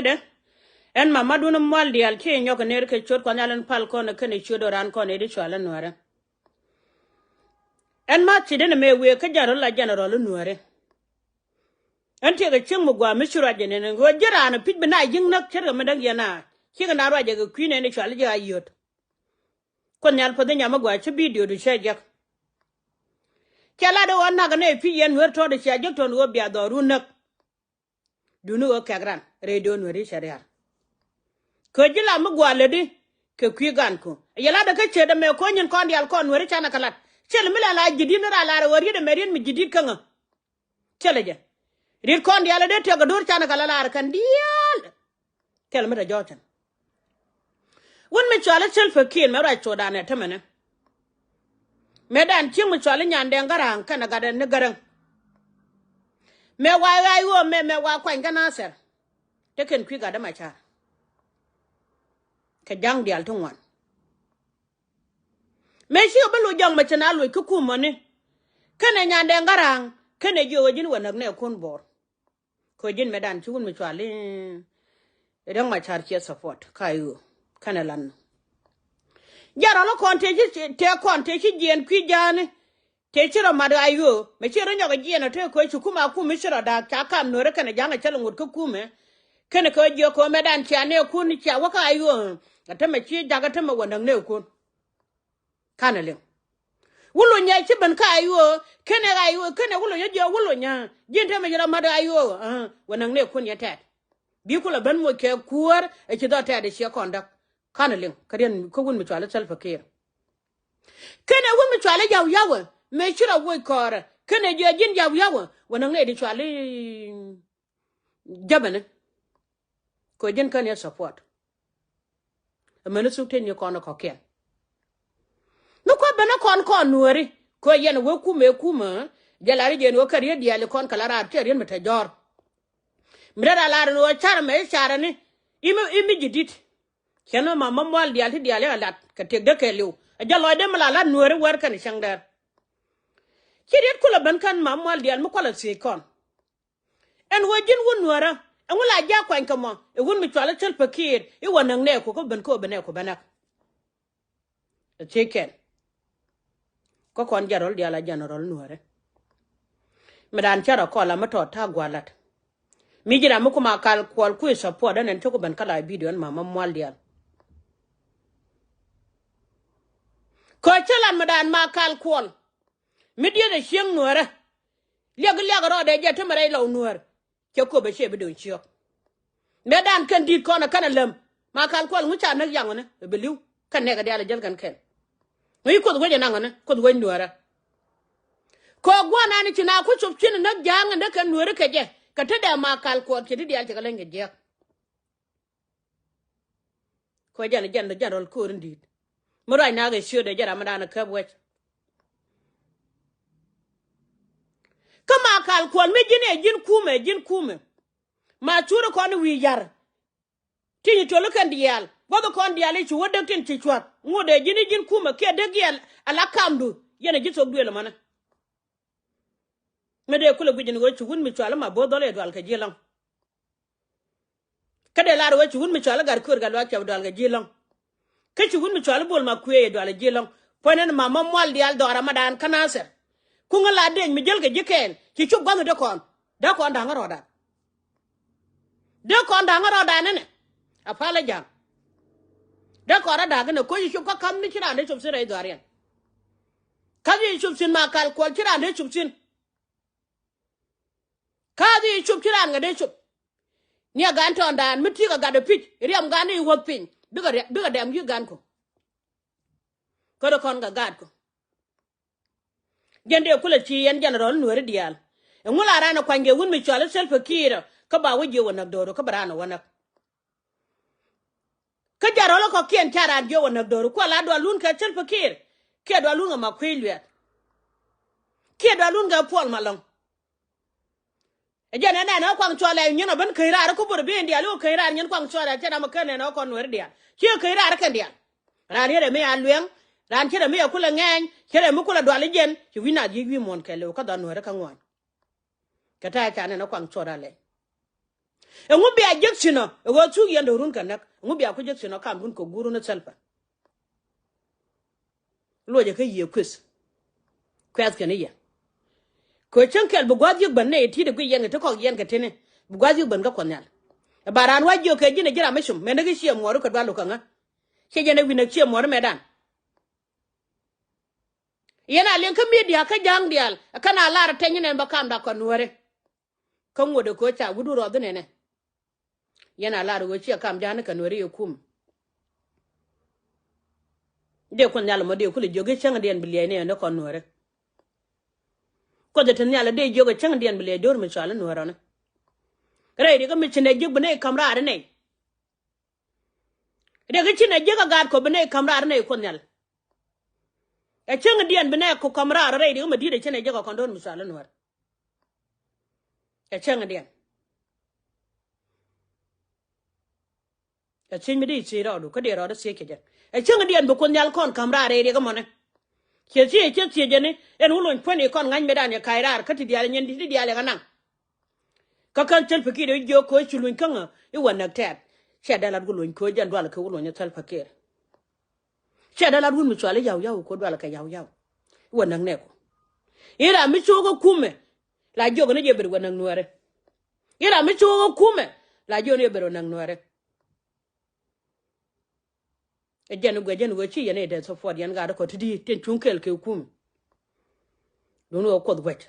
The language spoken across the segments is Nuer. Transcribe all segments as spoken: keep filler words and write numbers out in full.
Dee ɛn mamadun mual diaal ci nyɔk ner kɛ ciöt Kuɔth Nhial in pal kɔn kɛnɛ ciöt ɔ ran kɔn i̱ di cual in nuɛrɛ. Ɛn ma ci den mɛ wëë kä jɛn rɔ la jɛn rɔ la nuɛrɛ. Ɛn tiɛkɛ cieŋ mi gua mi ci ruac jɛ nɛn ɣöö ji̱ raan pi̱c bi na yi̱ŋ näk ce̱tkɛ mi däk yɛn a cikɛ na ruac jɛ kɛ kui̱ nɛn i̱ cual i̱ jɛ a yöt. Kuoth Nhial puɔth i̱ nyam mi gua ci bidio du cɛ jek. Cɛ lat i̱ ɣöö nak nɛ pi̱c yɛn nuer tɔ̱ di cia jek tɔ̱n ɣöö bia dhɔru näk. Duni ɣöö kɛk ran rɛy do̱n nueri cɛ rial. Kɛ ji̱ lam mi gua̱a̱ lätdi kɛ kui̱ gan ku yɛ lat kä ce̱t ɛmɛ ko̱ nyin kɔn diaal kɔn nueri canɛ kɛ lat. Cil mi lɛ la ji̱ di̱t ni ran lar ɣöö riet ɛmɛ riet mi ji̱ di̱t kä ŋä. Cil jɛ riet kɔn diaal ɛ dee tiɛk kɛ do̱r canɛ kɛ la lar kɛn diaal. Thil mi te jɔɔcin. Wun mi cuali Salva Kiir mɛ ruac cuɔdan ɛ tämɛnɛ. Mɛ dan cieŋ mi cuali Nyandɛŋ Garaŋ kɛnɛ gatdɛ ni Garaŋ. Mɛ wa ɣa̱c ɣöö mɛ mɛ wa kuany kä Nasir. Te kɛn kui̱ gatdɛ ma car. Kɛ ja̱ŋ diaal ti ŋuan. Mëë cikɛ bä loc jɔk mɛ cɛ na loc kä kumɔni. Kɛnɛ Nyandɛŋ Garaŋ kɛnɛ jiök ɛ ji̱n wä näk nɛ kun Bor. Kɛ ji̱n mɛ dan ci wun mi cuali Riɛk Macar ciɛ support ka i̱ ɣöö kɛnɛ lan. Jɛn rɔl kɔn tëë ci tëë kɔn tëë ci jiɛɛn kui̱ ja̱a̱ni. Tëë ci rɔ mat ɣa̱c ɣöö mɛ ci rɔ nyɔk jiɛɛn ɔ tëë kɛ ci kum a kum mi ci rɔ da̱a̱k ca kam nuɔ̱ɔ̱rä kɛnɛ ja̱ŋ ɛ cä lɛ ŋot kä kumɛ. Kɛnɛ kɛ jiök kɛ mɛ dan cia nɛɛkun cia wä kä ɣa̱c ɣöö ɛ tämɛ ci jakä tämɛ wä näk nɛɛkun. Kanɛ liŋ. Wulonyɛ ci ben kä ɣa̱c ɣöö kɛnɛ ɣa̱c ɣöö kɛnɛ wulonyɛ jiɛ wulonyɛ ji̱n tämɛ ci rɔ mat ɣa̱c ɣöö wä näk nɛɛkun yɛ tɛt. Bi kulɛ ben moc kɛ kuäär ɛ ci dhɔ tɛt ɛ ciɛ kɔn däk. Kanɛ liŋ kä riɛn kä wun mi cuali Salva Kiir. Kɛnɛ wun mi cuali Jaw Yawɛ mëë ci rɔ woc kɔɔrɛ kɛnɛ jiɛ ji̱n Jaw Yawɛ wä näk nɛy di cuali jäbɛni. Kɛ ji̱n kän yɛ support. Amäni thuk tëë ni kɔn kɔ̱kiɛn. Mi kua̱ ben kɔn kɔn nuääri kɛ yɛn wee kumɛ kumɛ jɛ lar i̱ jɛ ni wä kɛ riet diaali kɔn kɛ la raar cɛ riet mi te jɔ̱ɔ̱r. Mi te raa lar ni wä car mɛ i̱ carɛ ni i̱ mi ji̱ di̱t. Cɛn ma ma mual diaal ti diaal i̱ a lat kɛ tiek dee kɛɛliw a jɛ lɔcdɛ mi la lat nuääri wär kɛn cäŋ dɛr. Ci riet kulɛ ben kän ma mual diaal mi kualɛ thiec kɔn. Ɛn ɣöö ji̱n wun nuäärä ɛŋu la ji̱ a kuany kɛ mɔ ɛ wun mi cual i̱ Salva Kiir i̱ wä näk nɛɛku kä ben kä ben nɛɛku bä näk. Ɛ thiec kɛn. Kä kɔn jɛn rɔl diaal a jɛn rɔl nuäärä. Mi daan cä rɔ kɔl a mi tɔt ta̱a̱ gua̱a̱r la̱t. Mi ji̱ ram mi kum a kal kuɔl kui̱ support ɛn ɛn cä ku ben kä la bidio ɛn ma ma mual diaal. Kä cä lat mi daan ma kal kuɔl. Mi dieth ɛ cieŋ nuäärä. Liak liak rɔɔdɛ jɛ ti mi rɛy lɔw nuäär. Cɛ kop ɛ ciɛ bi do̱ŋ ciök. Mëë dan kɛn di̱t kɔn ɛ kɛn ɛ läm ma kal kuɔl ŋu ca näk yaŋ ɔni ɛ bi li̱w kɛn nɛk ɛ diaal ɛ jäl kɛn kɛn. Ŋu ci kuoth wec ɛ naŋ ɔni kuoth wec nuäärä. Kɛ gua̱n ani ci na ku cop cin ɛ näk ja̱a̱ŋ ɛ näk kɛn nuäärä kɛ jɛ kɛ te dɛ ma kal kuɔl cɛ ti diaal cɛ kɛ leny kɛ jiäk. Kɔ jɛn jɛn jɛn rɔl ko̱r in di̱i̱t. Mi ruac nak ɛ ciötdɛ jɛn ram mi dan ɛ käp wec. Kä ma kal kuɔl mi ji̱n ɛ ji̱n kumɛ ji̱n kumɛ. Ma curi kɔn wi̱i̱ yar. Ti nyi toli kɛn diaal gua̱th kɔn diaal i̱ ci wä däk tin ci cua̱th ŋot ɛ ji̱n i̱ ji̱n kumɛ kiɛ däk yɛl ala kamdu. Yɛn ɛ ji̱ thok duël ɛmɔnɛ. Mi dee kulɛ guic ni ɣöö ci wun mi cual ma bo̱o̱th dhɔl ɛ dual kɛ ji̱ lɔ̱ŋ. Kä dee lar ɣöö ci wun mi cual gat köör gat luaak cɛ bi dual kɛ ji̱ lɔ̱ŋ. Kä ci wun mi cual bol ma kuëë ɛ dual kɛ ji̱ lɔ̱ŋ. Puɔ̱ny ni ma ma mual diaal dhɔra ma daan kä Nathir. Kuŋä la deny mi jäl kɛ ji̱ kɛɛl ci cop gua̱nh dee kɔn dee kɔn da̱ŋ rɔɔdan. Dee kɔn da̱ŋ rɔɔdan inɛ a pal a ja̱a̱ŋ. Dee kɔn rɔɔdan inɛ koci cop kä ka̱m ni ci raan dee cop thi̱n rɛy dhɔriɛn. Ka̱m ci cop thi̱n ma kal kuɔl ci raan dee cop thi̱n. Ka̱a̱th i̱ cop ci raan ŋädɛ cop. Ni a gan tɔ̱ɔ̱ŋdan mi ti̱i̱ kɛ gat ɛ pi̱c riɛm gan i̱ wuɔ̱th piny bikɛ dɛm yi̱ gan ku. Kä dee kɔn kɛ gaat ku. Jɛn dee kulɛ ci yɛn jɛn rɔl nuääri diaal. Ɛŋu la raan ɛ kuany kɛ wun mi cɔal i̱ Salva Kiir kä ba wä jiɛ wä näk do̱r kä ba raan ɛ wä näk. Kä jɛn rɔl ɛ kɔ̱kiɛn ca raan jiɛ wä näk do̱r kuɛ la dualun kɛ Salva Kiir. Kiɛ dualun kɛ ma kui̱ luɛth. Kiɛ dualun kɛ Puɔl Malɔŋ. Ɛ jɛn ɛn ɛn ɛ kuaŋ cuɔl ɛ nyin ɔ ben käc raar kä bur bi in diaal i̱ wä käc raar nyin kuaŋ cuɔl ɛ cɛ ram ɛ kän ɛn ɛ kɔn nuɛɛri diaal ciɛ käc raar kɛn diaal. Raan yet ɛ mi a luɛŋ raan cɛ rɛ mi ɛ kulɛ ŋɛɛny cɛ rɛ mi kulɛ dual i̱ jɛn ci wi̱c naath yiec wi̱i̱ muɔ̱ɔ̱n kɛɛliw kä dhɔn nuɛɛri kä ŋuɔ̱ɔ̱ny. Kɛ ta̱a̱ ca nɛn ɛ kuaŋ cuɔl ɛ lɛc. Ɛŋu bia jek thi̱n ɔ ɛ ɣöö thuk yɛn do̱run kɛ näk? Ɛŋu bia ku jek thi̱n ɔ kamdun kɛ guurun ɛ thɛlpä? Luɔcɛ kä yiëë kueth. Kuɛth kɛn i̱ yɛ kɛ cäŋ kɛl bi gua̱a̱th yiëk ben nɛy ti̱i̱t ɛ guic yɛn kɛ ti kɔk yɛn kɛ tini. Bi gua̱a̱th yiëk ben kä Kuɔth Nhial. Ɛ ba raan wac jiök kɛ ji̱n ɛ ji̱ ram mi cum mɛn ɛ kä ciɛ muɔɔri kɛ dual luk kɛ ŋä? Ciɛ jɛn ɛ wi̱n ɛ ciɛ muɔɔri mɛtdan. Yɛn a liŋ kä midia kä ja̱a̱ŋ diaal ɛ kɛn a lar ɛ tɛny inɛn bä kamda kɔn nuääri. Kä ŋuɔ̱t ɛ köö ca wut wut rɔɔdhi nɛnɛ. Yɛn a lar ɛ ɣöö ciɛ kam ja̱a̱ni kɛ nuääri yɛ kum. Dee Kuoth Nhial ɛmɔ dee kulɛ jiök i̱ cäŋdiɛn bi liɛcni ɛn ni kɔn nuääri. Kuoth ɛ te nhial ɛ dee jiök ɛ cäŋdiɛn bi liɛc do̱r mi cɔal i̱ nuäär ɔni. Rɛy rikä mi ci nɛ jiäk bi nɛy ka̱m raar i̱ nɛy. Rikä ci nɛ jiäk ɛ gaat kɔ bi nɛy ka̱m raar i̱ nɛy Kuoth Nhial. Ɛ cäŋdiɛn bi nɛy ku ka̱m raar rɛy rikä mi di̱t ɛ ci nɛ jiäk ɛ kɔn do̱r mi cɔal i̱ nuäär. Ɛ cäŋdiɛn. Ɛ thiec mi di thiec rɔɔdu kä dee rɔɔdu thiec kɛ jɛ. Ɛ cäŋdiɛn bi Kuoth Nhial kɔn ka̱m raar rɛy rikä mɔni. Ciɛ thiec ciɛ thiec jɛni ɛn wä lony puɔ̱ni kɔn ŋa̱ny metdan yɛ ka̱c raar kä ti diaal ɛ nyin di ti diaal yɛ kɛ naŋ. Kä kän Thɛlpä Kiir ɛ jiök köö ci luny käŋä i̱ wä näk tɛ̈t. Ciɛ dee lat wä lony köö jɛn dual kɛ wä lony ɛ Thɛlpä Kiir. Ciɛ dee lat wun mi cual i̱ yaw yaw köö dual kɛ yaw yaw. I̱ wä näk nɛɛku. I̱ ram mi cio̱o̱k ɛ kumɛ la jiök ni jɛ ber wä näk nuääri. I̱ ram mi cio̱o̱k ɛ kumɛ la jiök ni jɛ ber wä näk nuääri. Ɛ jɛn guɛ jɛn ɣöö ci yɛn ɛ dee support yɛn gaat kɔ ti di tin cuŋ kɛɛl kɛ kum. Duŋni ɣöö Kuoth guɛc.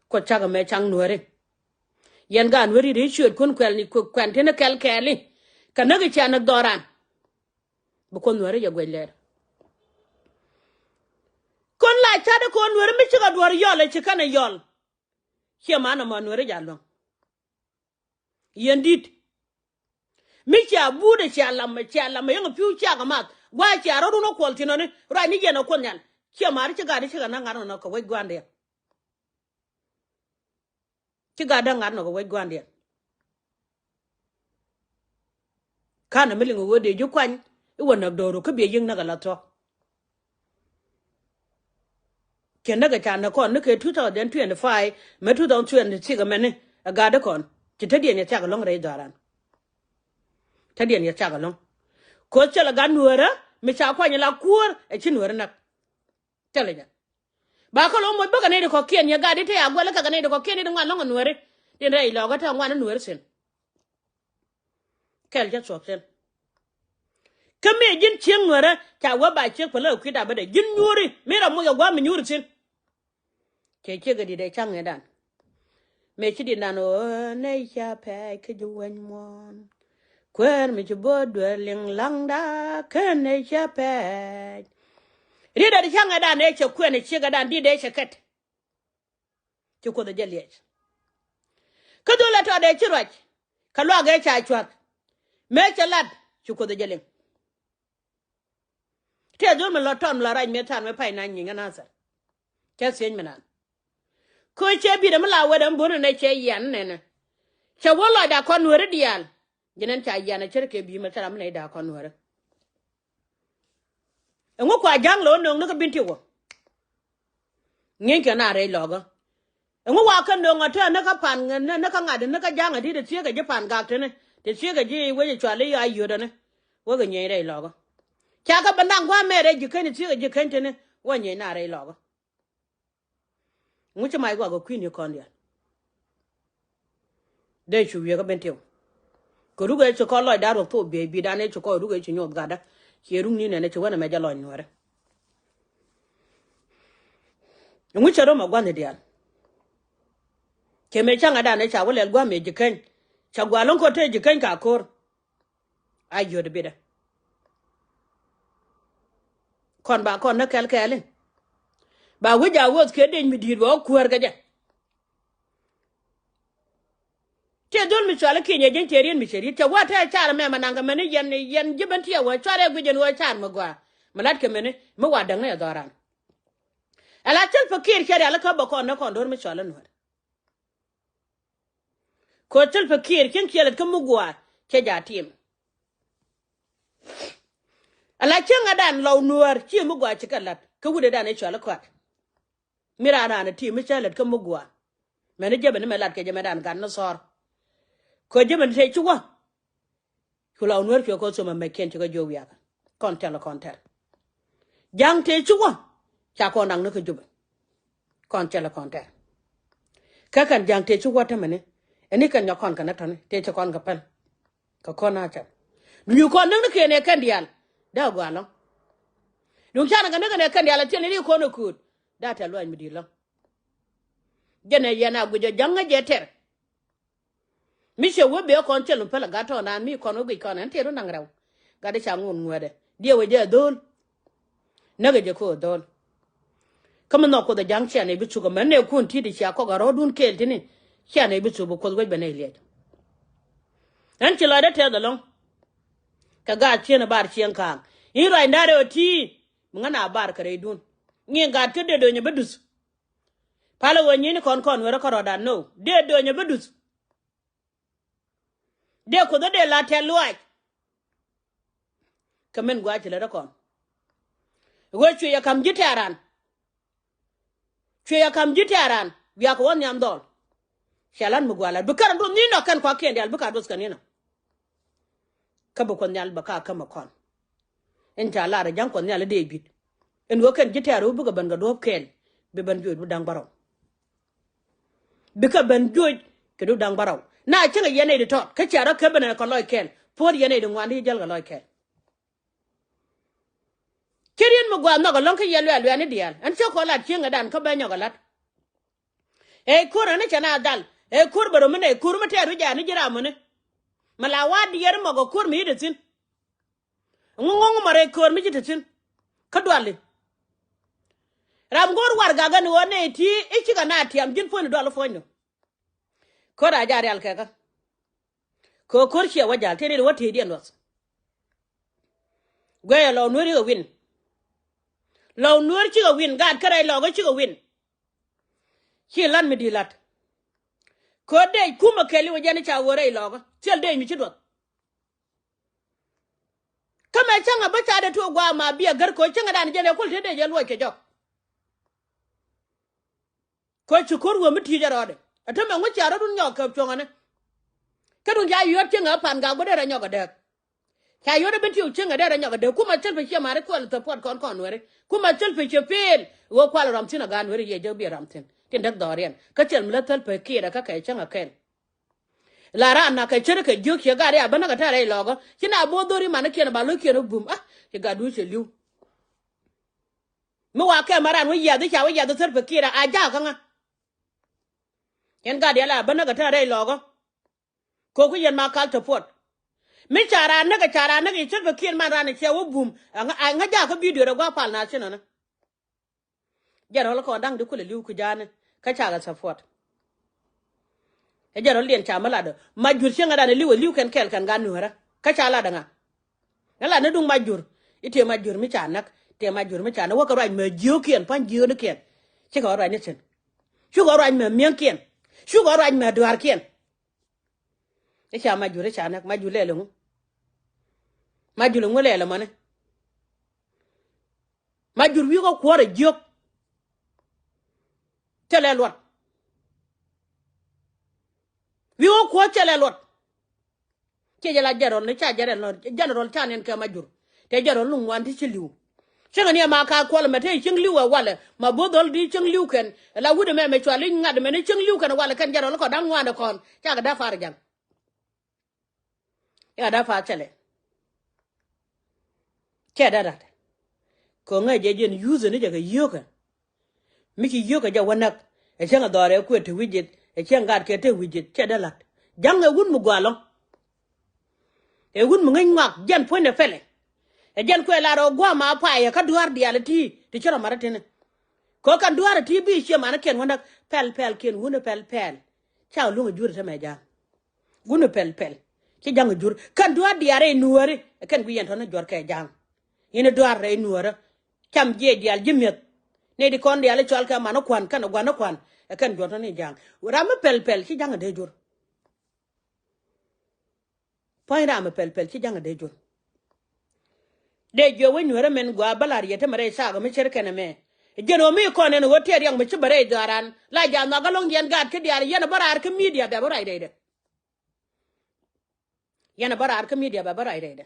Kuoth cak ɛmɛ cak nuääri. Yɛn gaat nuääri ri ciöötkun kuɛl ni kuɛn tin kɛl kɛɛli. Kɛ näk i̱ cia näk dhɔran. Bi Kuoth nuääri jɛ guɛc lɛr. Kɔn la cat ɛ kɔn nuääri mi cikɛ duɔ̱r yɔl ɛ ci kɛn ɛ yɔl. Ciɛ man ɛmɔ nuääri jɛ a luäŋ. Yɛn di̱t. Mi cia buudɛ cia lamɛ cia lamɛ yäŋ pi̱w ciakɛ math gua̱a̱ cia rɔ̱dun ɔ kuɔl thi̱n ɔni ruacni yɛn ɔ Kuoth Nhial. Ciɛ ma̱a̱ri ci gat i̱ cikɛ na̱k ŋa̱t nɔnɔ kɛ wec gua̱a̱ndiɛn. Ci gat däk ŋa̱t nɔ kɛ wec gua̱a̱ndiɛn. Ka̱n ɛmɛ liŋ ɛ ɣöö dee ji̱ kuany i̱ wä näk do̱ru kä biɛ yiëk näk ɛ la thuɔ̱k. Cɛ näk ɛ ca näk kɔn ni kɛ two thousand twenty-five mɛ two thousand twenty-six ɛmɛni ɛ gat däk kɔn ci tädiɛn yɛ thiak ɛlɔ̱ŋ rɛy dhɔran. Tädiɛn yɛ thiak ɛlɔ̱ŋ. Koth cɛ lɛ gat nuäärä mi ca kuany la kuäär ɛ ci nuäärä näk. Thilɛ jɛ. Ba kä lo̱ moc bäkɛ nɛy ti kɔ̱kiɛn yɛ gat di te a guɛl kɛ kɛ nɛy ti kɔ̱kiɛn di ti ŋuan lɔ̱ŋ ɛ nuääri. Tin rɛy lɔ̱kä te ŋuan ɛ nuääri thi̱n. Kɛl cä thuɔ̱k thi̱n. Kä mëë ji̱n cieŋ nuäärä ca wä ba ciek pälä kui̱da bädɛ ji̱n nyuuri mëë rɔ moc ɛ gua̱a̱m mi nyuuri thi̱n. Cɛ ciek ɛ di̱t ɛ ca̱ŋ ɛ dan. Mëë ci di̱t nan ɣöö nɛy ca pɛɛc kä ji̱ weny muɔ̱ɔ̱n. Kuäär mi ci bo̱o̱t dueer liŋ laŋda ken ëë cä pɛɛc. Riet ɛ ti ca̱ŋ ɛ dan ëë cɛ kuɛn ɛ ciek ɛ dan di̱t ëë cɛ kɛt. Ci Kuoth ɛ jɛ liɛc. Kä dhol ɛ tɔt ëë ci ruac kɛ luak ëë ca cua̱th. Mëë cɛ lat ci Kuoth ɛ jɛ liŋ. Tëë dhol mi lɔ tɔn mi lɔ rac mëë tha̱a̱n mëë pay na nyieny kä Nathɛr. Cä thiec mi naan. Köö cɛ bi̱t ɛmɛ la wet ɛmɛ bo̱n ɛnɛ cɛ yian nɛnɛ. Cɛ wä lɔcda kɔn nuääri diaal. Ji̱n ɛn ca yian ɛ ce̱tkɛ bi̱i̱ mɛ thil ram mi nɛy da̱a̱ kɔn nuääri. Ɛŋu kua ja̱ŋ lo̱o̱ nöŋ ni kä bi̱n ti wä. Ŋi̱eeny kɛ na rɛy lɔkä. Ɛŋu wa kä nöŋ ɔ te ni kä pan ni kä ŋa̱t ni kä ja̱ŋ ɛ di̱t ɛ thieekä ji̱ pan gak tini. Te thieekä ji̱ wec ɛ cual i̱ a yio̱t ɛni. Wekɛ ŋi̱eeny rɛy lɔkä. Ca kɛ bi naŋ gua̱a̱mɛ rɛy ji̱ keny ɛ thieekä ji̱ keny tini. Wä ŋi̱eeny na rɛy lɔkä. Ŋu ci mac guak kɛ kui̱n yɛ kɔn diaal. Dee cu wi̱i̱ kä ben tiw. Kɛ ruk ëë ci kɔn lɔcdan ruɔk thok biey bi̱i̱dan ëë ci kɔn ruk ëë ci nyoth gatdä. Ciɛ ruk ni nɛn ëë ci wänɛ mɛ jɛ lɔc nuäärä. Ŋu cɛ röm ɛ gua̱n ni diaal. Cɛ mëë ca̱ŋɛ dan ëë ca wä lɛl gua̱a̱m yɛ ji̱ keny. Ca gua̱a̱l lɔ̱ŋ kɔn te ji̱ keny ka ko̱r. A yio̱t bitdä. Kɔn ba kɔn ni kɛl kɛɛli. Ba wi̱c a wuɔth kiɛ dec mi di̱i̱t bɛ wä kuäär kɛ jɛ. Tëë dhol mi cual i̱ kinyɛ ji̱n tëë riet mi cɛ riet cɛ wä tëë car mɛmɛ naŋ kɛ mɛni yɛn yɛn ji̱ ben tiɛɛ wä cuarɛ guic ɛn wä car mi gɔaa. Mi lat kɛ mɛni mi wa däŋni ɛ dhɔran. Ala Thɛlpä Kiir cɛ rial ikä bä kɔn ni kɔn do̱r mi cual i̱ nuäär. Ko̱ Thɛlpä Kiir cieŋ ciɛ lät kä mi gua̱a̱ cɛ ja̱ tim. Ala cieŋ ɛ dan lɔw nuäär ci mi gua̱a̱ ci kɛ la̱t kä wut ɛ dan ɛ cual i̱ kɔat. Mi raan raan ɛ tim mi cä lät kä mi gua̱a̱. Mɛn i̱ jɛ ben imɛ lat kɛ jɛ mɛ dan gat ni thɔr. Kɛ jɛ mɛn tëë ci wä. Cu la wä nueer cuɛ kɔn thom amɛkiɛn ci kɛ jiök wiakä. Kɔn tɛl kɔn tɛr. Ja̱ŋ tëë ci wä. Ca kɔn daŋ ni kä Jubɛ. Kɔn tɛl kɔn tɛr. Kä kɛn ja̱ŋ tëë ci wä tämɛni. Ɛn ni kɛn nyɔk kɔn kɛn ɛ tɔ̱ni tëë ci kɔn kɛ pɛl. Kɛ kɔn a cɛl. Duŋ kɔn näk ni kɛn ɛ kɛn diaal. Dee a gɔaa lɔ̱ŋ. Duŋ canɛ kɛ näk kɛn ɛ kɛn diaal a tiɛn ni kɔn ɛ kööt. Dee a tɛl luaac mi di̱i̱t lɔ̱ŋ. Jɛn ɛ yɛn a guic ɔ ja̱ŋ ŋäc jɛ tɛr. Mi ciɛ wee bee kɔn cɛl mi päl a gat tɔɔndan mi kɔn wee guic kɔn ɛn tëë run da̱ŋ rɛw. Gat i̱ ca ŋun ŋuɛ̈tdɛ diɛ wee jɛ a dho̱o̱l. Näk jɛ kɛ ɣöö dho̱o̱l. Kä mi nhɔk Kuoth ɛ ja̱ŋ ciɛ nɛy bi thuk ɛmɛn nɛy kun ti̱t i̱ cia kɔk a rɔ̱ɔ̱dun kɛɛl ti̱ni. Ciɛ nɛy bi thuk bi Kuoth wec bɛ nɛy liɛc. Ɛn ci lɔcdä tɛth ɛlɔ̱ŋ. Kɛ gaat cieŋ ɛ bar cieŋ kaaŋ i̱ ruacdan rɛw ɛ ti̱i̱. Mi ŋän a bar kɛ rɛydun. Ŋi̱i̱ŋ gaat kä dee do̱nyɛ bi duth. Palä ɣöö nyi̱ni kɔn kɔn wërä kärɔɔdan no dee do̱nyɛ bi duth. Dee Kuoth ɛ dee la tɛ̈th luaac. Kɛ min gua̱a̱c ci lät ɛ kɔn. Ɣöö cuɛ yɛ ka̱m ji̱ tɛ̈ran. Cuɛ yɛ ka̱m ji̱ tɛ̈ran wiakɛ wä nhiam dhɔl. Cɛ la̱t mi gua̱a̱ la̱t bi kärä duɔth ni̱n nɔ kɛn kuakiɛn diaal bikɛ a duɔth kɛ ni̱n nɔ. Kä bi Kuoth Nhial bɛ ka kämɛ kɔn. Ɛn ca lar ɛ ja̱ŋ Kuɔth Nhial i̱ dee bi̱t. Ɛn ɣöö kɛn ji̱ tɛ̈r ɣöö bikɛ ben kɛ duɔ̱ɔ̱p kɛɛl. Bi ben juɔc bi da̱ŋ bärɔw. Bikɛ ben juɔc kɛ duɔ̱ɔ̱p da̱ŋ bärɔw. Na cäŋɛ yɛn nɛy di tɔt kä cia rɔ kep ben ɛ kɛ lɔc kɛɛl puɔ̱t yɛn nɛy di ŋuan di jälkɛ lɔc kɛɛl. Ci riet mi gua̱a̱th nhɔk ɛlɔ̱ŋ kä yɛ luɛɛl luɛɛni diaal ɛn cä kɔn lat cieŋädan kä bɛ nyɔk ɛ la̱t. Ɛ ko̱r ɛn cɛ na dhal ɛ ko̱r bɛ ro̱mi nɛ ɛ ko̱r mi tɛɛr wi̱c ɛn ji̱ ram muni. Mi la wa diɛɛr mɔk ɛ ko̱r mi yi̱t ɛ thi̱n. Ŋuŋuŋ mɔ rɛy ko̱r mi ci te thi̱n. Kä duali. Ram go̱o̱r warɛgak ɛn ɣöö nɛy ti i̱ cikɛ na tiam ji̱n puɔ̱nyni duali puɔ̱nydu. Ko̱r a jaa rial kɛkä. Kɛ ɣöö ko̱r ciɛ wä jal tëë riet wä tëëdiɛn luɔth. Guɛyɛ lɔw nueer cikɛ win. Lɔw nueer cikɛ win gaat kärɛc lɔkä cikɛ win. Ci la̱t mi di̱i̱t la̱t. Ko̱r dec kumɛ kɛl i̱ wä jɛn i̱ ca ɣöö rɛy lɔkä thil dec mi ci duɔth. Kä mɛ cäŋɛ bä ca dee tuɔɔk gua̱a̱ ma biɛ gär ko̱ cäŋɛ dan jɛn ɛ kul te dee jɛ luɔc kɛ jɔk. Ko̱ ci ko̱r wee mi ti̱i̱c ɛ rɔɔdɛ ɛ te mɛ ŋuc cia rɔɔdun nyɔk kɛ cuɔ̱ŋäni. Kä dun ca yuɔ̱t cäŋɛ ɛ pan gak bä dee rɛ nyɔk ɛ dääk. Ca yuɔ̱t ɛ ben tiɛw cäŋɛ dee rɛ nyɔk ɛ dääk kumɛ thil pɛ ciɛ mari kuɛl thɛ puɔt kɔn kɔn nuɛri kumɛ thil pɛ ciɛ peel. Ɣöö kual ram thi̱n ɛ gaat nuɛri yɛ jɛ biɛ ram thi̱n tin däk dhɔriɛn kä thil mi lä thil pɛ kiɛt ɛ kä kɛ cäŋɛ kɛl. La raan na kɛ cär kɛ jiök ciɛ gat i̱ a bä näk ɛ tɛ̈r rɛy lɔkä ci na bo̱o̱ dho̱ri manikiɛn ba lo̱ckiɛn ɛ bum a ci gat duc cɛ li̱w. Mi wa kɛm a ran wä yiath i̱ ca wä yiath i̱ thär pɛ kiɛt a jakä ŋa. Yɛn gat yɛl a bä näk ɛ tɛ̈r rɛy lɔkä. Ko̱k kä yɛn ma kal te puɔt. Mi ca raan näk ɛ ca raan näk i̱ thär pɛ kiɛt man ran i̱ ciɛ wä bum. Ɛ ŋa jakä bidio rɛ gua̱a̱ pal na cinɔni. Jɛn rɔl kɔn da̱ŋ di kulɛ li̱w ki ja̱a̱ni kä cakɛ support. Ɛ jɛn rɔl diɛn ca mi latdä ma jur cieŋädan ɛ li̱w ɛ li̱w kɛn kɛɛl kɛn gan nueerä kä ca latdä ŋa. Ɛ lat ni duŋ ma jur i̱ tëë ma jur mi ca näk tëë ma jur mi ca näk wäkɛ ruac mɛ jiöökiɛn pa̱ny jiöönikiɛn. Cikɛ ruac ni thi̱n. Cukɛ ruac mɛ mi̱eŋkiɛn. Cukɛ ruac mɛ dua̱a̱rkiɛn. I̱ ca ma jur i̱ ca näk ma jur lɛl iŋu. Ma jur iŋu lɛl imani. Ma jur wi̱i̱ kä kuɔ̱r ɛ jiök. Thilɛ luɔt. Wi̱i̱ kä kuɔ̱r thilɛ luɔt. Ciɛ jɛ la jɛn rɔl ni ca jɛn rɔl ca nɛn kɛ ma jur. Tɛ jɛn rɔl ni ŋuan ti ci li̱w. Cieŋɛ ni ɛma ka kuɔl ɛmɛ te cieŋ li̱w ɛ walɛ ma bo̱o̱th dhɔl di cieŋ li̱w kɛn. Ɛ la wut ɛmɛ mɛ cual i̱ ŋa̱t ɛmɛ ni cieŋ li̱w kɛn walɛ kɛn jɛn rɔl kɔn da̱ŋ ŋuan ɛ kɔn cakɛ da̱ par ja̱ŋ. I̱ ɣä da̱ path cɛ lɛ. Cɛ da̱ rat. Kɛ ŋäc jɛ jɛn yuth ni jɛ kɛ yio̱kä. Mi ci yio̱kä jɛ wä näk ɛ cäŋ ɛ dhɔr ɛ kuɛ te wi̱c jɛ ɛ cäŋ gat kɛ te wi̱c jɛ cɛ da̱ la̱t. Ja̱ŋ ɛ wut mi gua̱a̱ lɔ̱ŋ. Ɛ wut mi ŋäc ŋuak jɛn puɔ̱nydɛ pɛlɛ. Ɛ jɛn kuɛ lar ɛ gua̱a̱ ma payɛ kä dua̱r diaal ɛ ti̱i̱ ti ci rɔ mat ɛ tini. Kɛ ɣöö kɛn dua̱r ɛ ti̱i̱ bi ciɛ man ɛ kiɛn wä näk pɛl pɛl kiɛn wun ɛ pɛl pɛl. Ca luŋ ɛ jur ɛ tämɛ ja̱a̱ŋ. Guni pɛl pɛl ci ja̱ŋ jur kɛn dua̱r diaal rɛy nuääri. Kɛn gui yɛn tɔ̱ni juɔ̱r kɛ ja̱ŋ. Yɛn dua̱r rɛy nuäärä. Cam jiɛc diaal ji̱ mi̱eth. Nɛy di kɔn diaal i̱ cɔal kɛ man i̱ kua̱n kɛn i̱ gua̱n i̱ kua̱n. Ɛ kɛn juɔ̱r tɔ̱ni ja̱ŋ ram mi pɛl pɛl ci ja̱ŋ dee jur. Pua̱ny ram mi pɛl pɛl ci ja̱ŋ dee jur. Dee jiɛ wec nuäärä mɛn gua̱a̱ bä la̱r yɛ te mɛ rɛy thaak mi cär kɛn ɛmɛ. Jiɛn ɣöö mi kɔn ɛn ɣöö tëë riɛk mi ci bɛ rɛy dhɔaaran la ja̱a̱n nhɔakä lo̱ŋ yɛn gaat kä diaal yɛn ɛ bä raar kä midia bɛ bä ruac rɛydɛ. Yɛn a bä raar kä media bɛ bä rac rɛydɛ.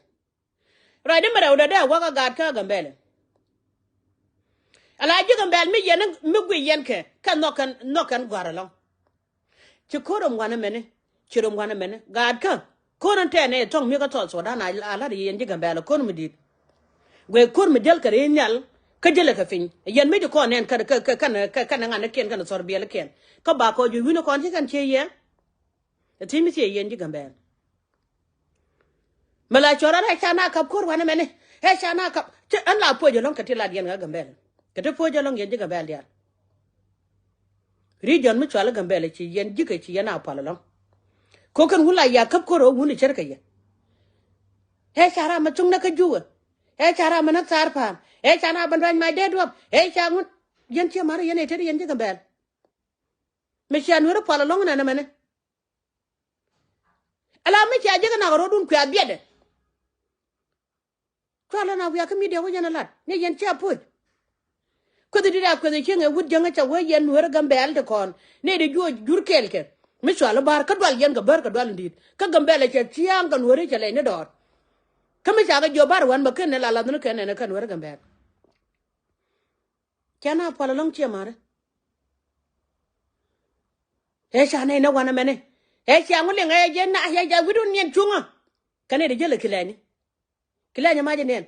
Ruacdä mi rɛwdɛ dee a wä kä gaat kä Gambɛl. Ala ji̱ Gambɛl mi yɛn mi guic yɛn kɛ kɛ nhɔk kɛn nhɔk kɛn gua̱r ɛlɔ̱ŋ. Ci ko̱r rom wanɛ mɛni, ci rom wanɛ mɛni. Gaat kä ko̱r in tɛɛnɛ thɔŋ mi kä South Sudan a lat yɛn ji̱ Gambɛl ko̱r mi di̱i̱t. Guɛ ko̱r mi jäl kɛ ri nhial kä jälɛ kɛ piny. Yɛn mi ji̱ kɔn nɛn kɛn kɛn kɛn kɛn ŋa̱n ni kiɛn kɛn thɔr biɛl kiɛn. Kä ba kɔ ji̱ wi̱n kɔn ci kɛn ciɛ yɛ. Ɛ thiec mi thiec yɛn ji̱ Gambɛl. Mi la cɔr an ɛ ca na kap ko̱r wanɛ mɛni. Ɛ ca na kap. Cä ɛn la puɔc ɛlɔ̱ŋ kɛ ti lat yɛn ɣä Gambɛl. Kɛ ti puɔc ɛlɔ̱ŋ yɛn ji̱ Gambɛl diaal. Region mi cual i̱ Gambɛl ci yɛn ji̱ kɛ ci yɛn a pual ɛlɔ̱ŋ. Ko̱ kɛn wun la ya kap ko̱r ɣä wun i̱ cär kɛ yɛ. Ɛ ca ram mi thuŋ nä kä Juubɛ. Ɛ ca ram mi nä thaar pa̱a̱m. Ɛ ca na bä duany mac dee duɔ̱p. Ɛ ca ŋun. Yɛn ciɛ ma̱r yɛn ɛ tet yɛn ji̱ Gambɛl. Mi cia nueeri pual ɛlɔ̱ŋ nɛnɛ mɛni. Ala mi cia ji̱ kɛ nak rɔ̱dun kuɛ a biɛtdɛ. Cua lä na wiakä media wä yɛn a lat ni yɛn cia puc. Kueth i̱ di̱t a kueth i̱ cieŋ ɛ wut jäŋä ca wee yɛn nueeri Gambɛl ti kɔn ni di juɔc jur kɛɛl kɛ. Mi cua lä ba̱r kä dual yɛn kɛ bär kɛ dual in di̱i̱t kä Gambɛl ɛ cɛ ciaŋ kɛ nueeri cɛ lɛy ni dɔɔr. Kä mi ca kɛ jiɔ ba̱r wän bä ken ni la lath ni kɛn nɛn ɛ kɛ nueeri Gambɛl. Cɛ na pual ɛlɔ̱ŋ ciɛ ma̱ri. Ɛ ca nɛy nɛ wanɛ mɛni. Ɛ cia ŋu liŋ ɛ jɛ na ɛ jɛ wi̱dun niɛn cuŋä. Kɛn ɛ di jälɛ kilɛni. Kilɛni mac ɛ niɛn.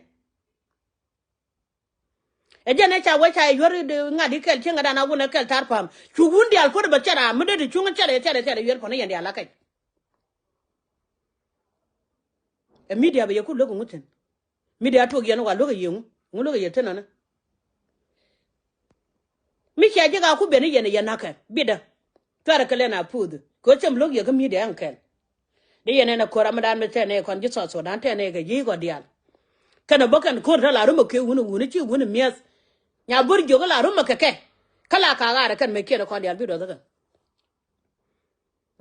Ɛ jɛn ɛ ca wee ca ɛ yuär ŋa̱t i̱ kɛl cieŋädan a wun ɛ kɛl tar pa̱a̱m. Cu wun diaal puɔ̱t ɛ bɛ cɛ ram mi dee ti cuŋä cɛ rɛ cɛ rɛ cɛ rɛ yuɛr puɔ̱n ɛ yɛn diaal a kɛc. Ɛ media bɛ yɛ ku luäk ɛ ŋu thi̱n. Media tuɔk yɛn wa luäk ɛ yɛ ŋu ŋu luäk ɛ yɛ thi̱n ɔni. Mi cia ji̱ ka ku ben i̱ yɛn i̱ yɛn na̱kɛ bitdä. Cuarɛ kɛ lɛn a puuth kɛ ɣöö cäm lo̱k yɛ kä media ɛn kɛl. Di yɛn ɛn ɛ ko̱r amɛdan mi tɛn ɛ kɔn ji̱ South Sudan tɛn ɛ kɛ yi̱ kɔ diaal. Kɛn ɛ bä kɛn ko̱r te la rumɛ kɛ wun ɛ wun ɛ ci wun ɛ mi̱eth. Nya bo̱r jiök ɛ la rumɛ kɛ kɛ. Kä la ka ɣaarɛ kɛn mɛ kiɛn ɛ kɔn diaal bi duɔth ɛ kɛ.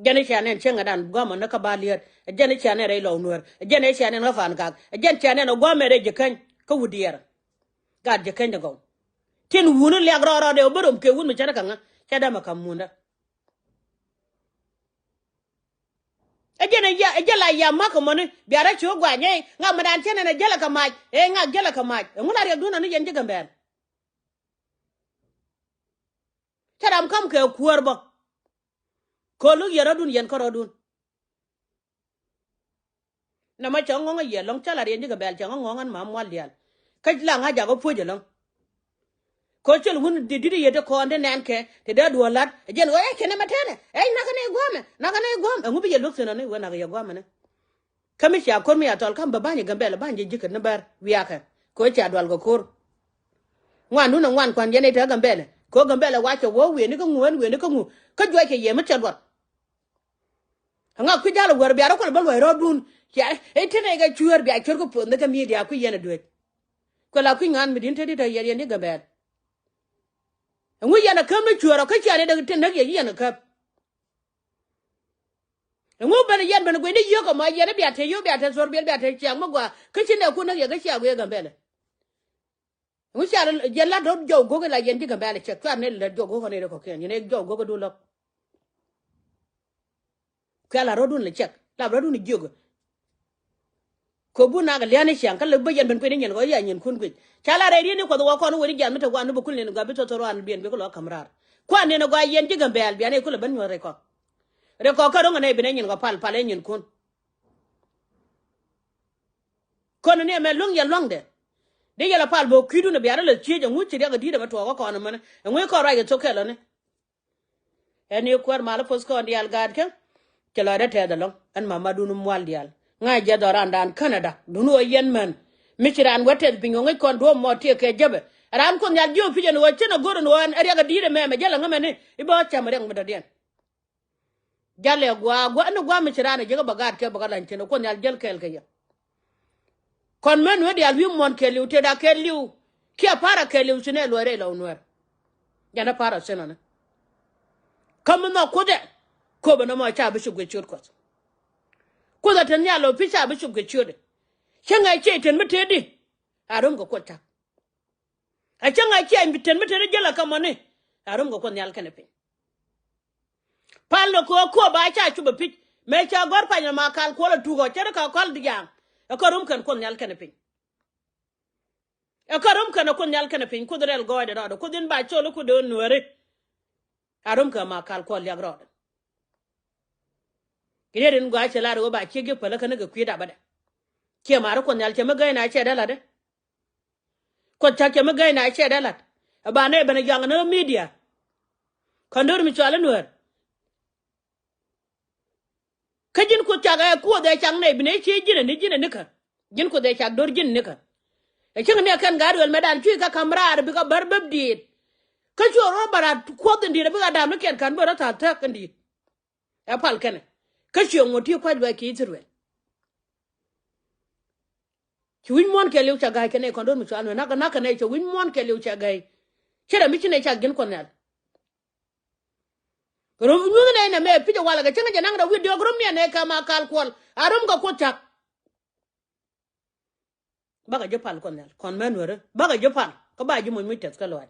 Jɛn i̱ cia nɛn cieŋädan gua̱a̱mä ni kä ba liɛɛr. Jɛn i̱ cia nɛn rɛy lɔw nuäär. Jɛn i̱ cia nɛn ɣä fan kak. Jɛn cia nɛn ɛ gua̱a̱mɛ rɛy ji̱ käny kä wut diɛɛr. Gaat ji̱ käny dɛ gɔw. Tin wuni liak rɔɔd rɔɔdɛ wä bä rom kɛ wun mi cɛ rɛ kɛ ŋä cɛ dämɛ ka̱m mundä. Ɛ jɛn ɛ jɛ ɛ jɛ la yam ma̱k kɛ mɔni bia rɛ ci wä gua̱a̱ nyɛy ŋak mi daan cɛ nɛn ɛ jälɛ kɛ mac ɛ ŋak jälɛ kɛ mac ɛ ŋu la riɛkdun ani yɛn ji̱ Gambɛl. Cä ram ka̱m kɛ kuäär bä. Kɛ luk yɛ rɔ̱dun yɛn kä rɔ̱dun. Nɛmɛ cɛ ŋɔ̱ŋ a yɛ lɔ̱ŋ cä la riɛn ji̱ Gambɛl cɛ ŋɔ̱ŋ ŋɔ̱ŋ ɛn ma mual diaal. Kä la ŋa̱c jakɔ puɔ̱c ɛlɔ̱ŋ. Kɛ col wun di̱t di̱t yɛ ti kɔn ti nɛn kɛ ti dee duɔ̱ɔ̱r la̱t ɛ jɛn ɣöö ɛ cɛ nɛmɛ tɛnɛ ɛ nakä ni gua̱a̱mɛ nakä ni gua̱a̱mɛ ɛŋu bi yɛ luäk thi̱n ɔni wee nakä yɛ gua̱a̱mɛ ni. Kä mi cia ko̱r mi a thɔl ka̱m bä ba̱ny ɛ Gambɛl ba̱ny jɛ ji̱ kɛ ni bär wiakɛ. Kɛ ɣöö cia dual kɛ ko̱r. Ŋuandun ɛ ŋuan kua̱n yɛn ɛ te Gambɛl kɛ ɣöö Gambɛl ɛ wac cɛ wä wieni kä ŋu ɛn wieni kä ŋu kä juɔc kɛ yɛ mi cɛ luɔt. Ŋa kui̱ jal ɛ wär bia rɔ kulɛ bä luɔc rɔɔdun cia ɛ te nɛy kɛ cuäär bia cuäär kä puɔth ni kä mi̱i̱ diaal kui̱ yɛn ɛ dueec. Kuɛ la kui̱ ŋa̱a̱n mi di̱n te di̱t te yɛn yɛn di̱t Gambɛl. Ɛŋu yɛn ɛ käp ni cuäär ɔ kä cia ni dee te näk yɛ ci yɛn ɛ käp. Ɛŋu ben yɛn ben guic ni yio̱k ɛmɔ yɛn i̱ bia te yio̱k bia te thuɔ̱r biɛl bia te ciaŋ mi gɔaa kä ci nɛɛkun näk yɛ kä cia guic ɛ Gambɛl. Ɛŋu cia yɛn lat rɔ̱ jɔw go̱k ila yɛn ji̱ Gambɛl cɛ cuar ni lät jɔw go̱k ɔni rɛ kɔkiɛn yɛn ɛ jɔw go̱k dun lɔk. Kuɛ la rɔ̱dun lɛ cɛk la rɔ̱dun jiök. Kɛ bun nak liani ciaŋ kä lɛ bä yɛn ben kueni nyin kɔ ya nyinkun guic ca la rɛy rieni kuɔth wä kɔn weni jian mi te wan ni bä kul nini gua bi thotho ruan bien bi kul wä ka̱m raar. Kuan nini gua yɛn ji̱ Gambɛl biani kulɛ ben nyuɔth rɛy kɔ. Rɛy kɔ kä ro̱ŋ ɛnɛ bi nɛ nyin kɔ pal pal ɛ nyinkun. Kɔn ni ɛmɛ luäŋ yɛ luaŋdɛ. Dee yɛl a pal bä kui̱dun ɛ bia rɔ lɛ thiec ɛŋu ci riɛk ɛ di̱i̱t ɛmɛ tuɔɔk kä kɔn ɛmɛni ɛŋu i̱ kɔn ruac kɛ thok kɛl ɔni. Ɛn i̱ kuäär mal i̱ poth kɔn diaal gaatkä. Cɛ lɔcdä tɛth ɛlɔ̱ŋ ɛn mamadun mual diaal ŋa̱c jɛ dhɔrandan Canada dun ɣöö yɛn män. Mi ci raan wä tɛth piny ɣöö ŋäc kɔn duɔ̱ɔ̱p mɔ tiɛɛk kɛ jäpɛ. Raan Kuoth Nhial jiök pi̱c ɛn ɣöö cin ɛ go̱r ɛn ɣöö ɛn riɛk ɛ di̱i̱t ɛmɛ mɛ jälɛ ŋämɛni i̱ bä cam riɛk mi dɔ̱diɛn. Jalɛ gua̱a̱ gua̱a̱ ni gua̱a̱ mi ci raan ɛ jiäkä bɛ gaat kɛ bɛ kä la̱ny cin ɛ Kuoth Nhial jäl kɛɛl kɛ yɛ. Kɔn mɛ nueer diaal wi̱i̱ muɔ̱n kɛɛliw tëëda kɛɛliw kiɛ pa̱a̱r a kɛɛliw ci nɛ luɔ̱c rɛy lɔw nueer. Jɛn ɛ pa̱a̱r a thi̱n ɔni. Kä mi nhɔk Kuoth ɛ köpɛ nɔmɔ ca bi cop kɛ ciöt Kuɔth. Kuoth ɛ te nhial lɔ pi̱ ca bi cop kɛ ciöt ɛ. Cä ŋɛc ciey ten mi tëëdi a ro̱m kɛ Kuoth cak. A cä ŋa̱c ciɛ ten mi te ni jäl a kä mɔni. A rum kɛ Kuoth Nhial kɛnɛ piny. Pal ni kɛ ɣöö kööbä a ca cop a pi̱c. Mëë ca gɔ̱r pany ɛ Makal Kuɔl ɛ tuk ɔ cɛ ri kɛ kɔl diaŋ. Ɛ kä rom kɛn Kuoth Nhial kɛnɛ piny. Ɛ kä rom kɛn ɛ Kuoth Nhial kɛnɛ piny, Kuoth rɛl gɔɔydɛ rɔɔdɛ, Kuoth in ba col i̱ Kuoth dee nuääri. A rom kɛ Makal Kuɔl liak rɔɔdɛ. Kɛ riet in gɔaa cɛ lar ɣöö ba ciek ji̱ päl ɛ kɛn kɛ kui̱ dapä dɛ. Ciɛ ma̱a̱ri Kuoth Nhial cɛ mi gäy na cɛ dee la̱t dɛ. Kuoth Cak cɛ mi gäy na cɛ dee la̱t. Ɛ ba nɛy ben ɛ jɔaŋ ni media. Kɔn do̱r mi cɔal i̱ nuäär. Kä ji̱n Kuoth Cak ɛ Kuoth ɛ cak nɛy bi nɛy cie ji̱n ɛ ni ji̱n ɛ nikä. Ji̱n Kuoth ɛ cak do̱r ji̱n ɛ nikä. Ɛ cäŋ ni ɛ kɛn gaat duël mɛtdan cuc kä ka̱m raar bikɛ bär bäp diit. Kä cuɛ rɔ bär a Kuoth in di̱i̱t ɛ bikɛ da̱a̱m ni kiɛt ka̱n bä rɔ tha̱a̱th thäk in di̱i̱t. Ɛ pal kɛnɛ. Kä ciɛ ŋot ti kua̱c luaac kɛ Ithɛrɛl. Ci wi̱c muɔ̱ɔ̱n kɛɛliw cɛ ga̱a̱c kɛnɛ kɔn do̱r mi cɔal nuɛn nak nak kɛnɛ cɛ wi̱c muɔ̱ɔ̱n kɛɛliw cɛ ga̱a̱c. Cɛ rɛ mi ci nɛ cak ji̱n Kuɔth Nhial. Rom nyuth nɛ nɛ mɛ pi̱c ɛ walɛ kɛ cäŋ jɛ naŋ rɛ wi̱i̱ diɔ̱k rom niɛn nɛ kɛ Makal Kuɔl a rom kɛ Kuoth Cak. Bakɛ ji̱ pal Kuɔth Nhial kɔn mɛ nuɛrä bakɛ ji̱ pal kä ba ji̱ moc moc tɛth kä luaac.